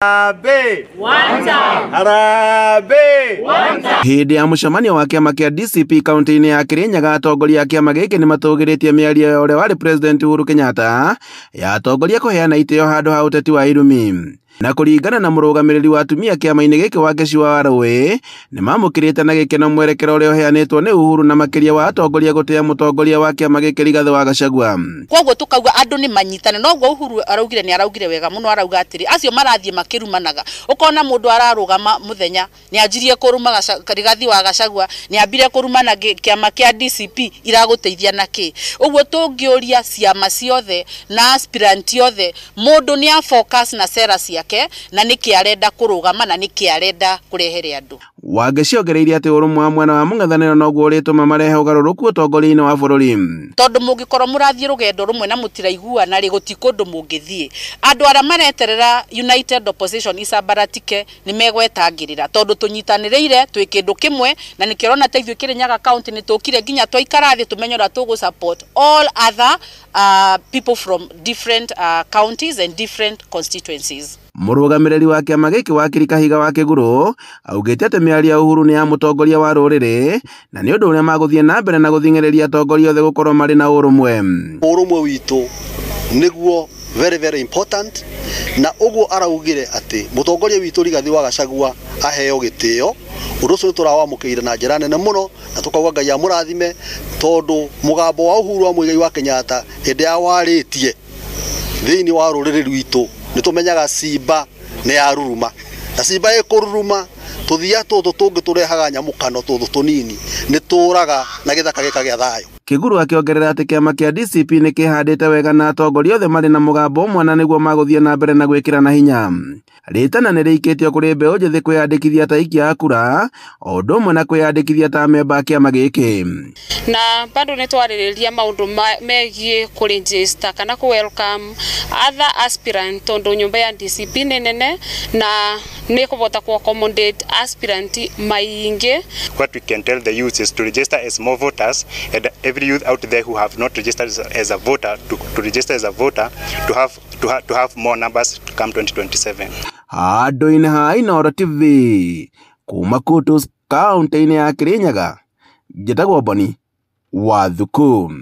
Harambee! Harambee! Hĩndĩ ya mũcemanio wa kĩama kĩa DCP kaunti-inĩ ya Kirinyaga, atongoria a kĩama gĩkĩ nĩmatũgĩrĩtie mĩario ya ũrĩa warĩ President Uhuru Kenyatta ya atongoria kũheana itĩo handũ ha ũteti wa irumi. Na kũringana na mũrũgamĩrĩri wa atumia kĩama-inĩ gĩkĩ Wangeci wa Warũĩ, nĩmamũkĩrĩte na gĩkeno mwerekera ũrĩa ũheanĩtwo nĩ Uhuru na makĩria wa atongoria gũtĩa mũtongoria wa kĩama gĩkĩ Rigathĩ wa Gachagua. Koguo tukauga andu ni manyitane, noguo Uhuru araugire, ni araugire wega muno, arauga atiri acio marathie makirumanaga, ukona mundu ararugama muthenya ni anjirie kuruma Rigathi wa Gachagua, ni ambire kurumana kiama kia DCP iraguteithia na ki. Uguo tungiuria ciama ciothe na aspirant othe, mundu ni a focus na sera ciake na niki arenda kurugama na niki arenda kurehere andu. Wangeci ongereire atĩ ũrũmwe wa mwena wa mũng'ethanĩro noguo ũrĩtũma marehe ũgarũrũku ũtongoria-inĩ wa bũrũri. Tondu mũngĩkorwo mũrathiĩ rũgendo rũmwe na mũtiraiguana rĩ, gũti kũndũ mũngĩthiĩ. Andũ arĩa mareterera United Opposition icambaratike nĩ megwetangĩrĩra, tondũ tũnyitanĩrĩire twĩ kĩndũ kĩmwe, na nĩkĩo ũrona ta ithuĩ Kirinyaga county nĩ tũkire nginya twaikara thĩ tũmenye ũrĩa tũgũ support all other people from different counties and different constituencies. Mũrũgamĩrĩri wa kĩama gĩkĩ Wakiri Kahiga wa Kĩgũrũ augĩte atĩ mĩario ya Uhuru nĩ ya mũtongoria wa rũrĩrĩ na nĩ ũndũ ũrĩa magũthiĩ na mbere na gũthing'ĩrĩria atongoria othe gũkorwo marĩ na ũrũmwe. Ũrũmwe witũ nĩguo very very important, na ũguo araugire atĩ mũtongoria witũ Rigathĩ wa Gachagua aheo gĩtĩo. Ũndũ ũcio nĩtũrawamũkĩire na njĩra nene mũno na tũkauga Ngai amũrathime, tondũ mũgambo wa Uhuru wa Muigai wa Kenyatta hĩndĩ ya warĩtie thĩinĩ wa rũrĩrĩ rwitũ nĩtũmenyaga simba nĩ yaruruma, na simba ĩkũruruma tũthia tũtũ tũngĩ tũrehaga nyamũkano tũtũ tũnini nĩtũraga na gĩthaka gĩkagĩa thayũ. Kĩguru akĩongerera atĩ kĩama kĩa DCP nĩ kĩhandĩte wega na atongoria othe marĩ na mũgambo ũmwe na nĩguo magũthiĩ na mbere na gwĩkĩrana hinya. Rĩtana nĩ rĩikĩtio kũrĩ mbeũ njĩthĩ kwĩyandĩkithia ta aikia a kura o ũndũ ũmwe na kwĩyandĩkithia ta amemba a kĩama gĩkĩ. Na bado nĩtwarĩrĩria maũndũ megiĩ kũregister kana kũ welcome other aspirant, tondũ nyũmba ya DCP nĩ nene na nĩ kũbota kũ accommodate aspirant maingĩ. What we can tell the youth is to register as more voters, and every youth out there who have not registered as a voter to register as a voter to have more numbers to come 2027. Handũ-inĩ ha Inooro TV kuma Kutus kaunti-inĩ ya Kirinyaga, njĩtagwo Boni wa Thuku.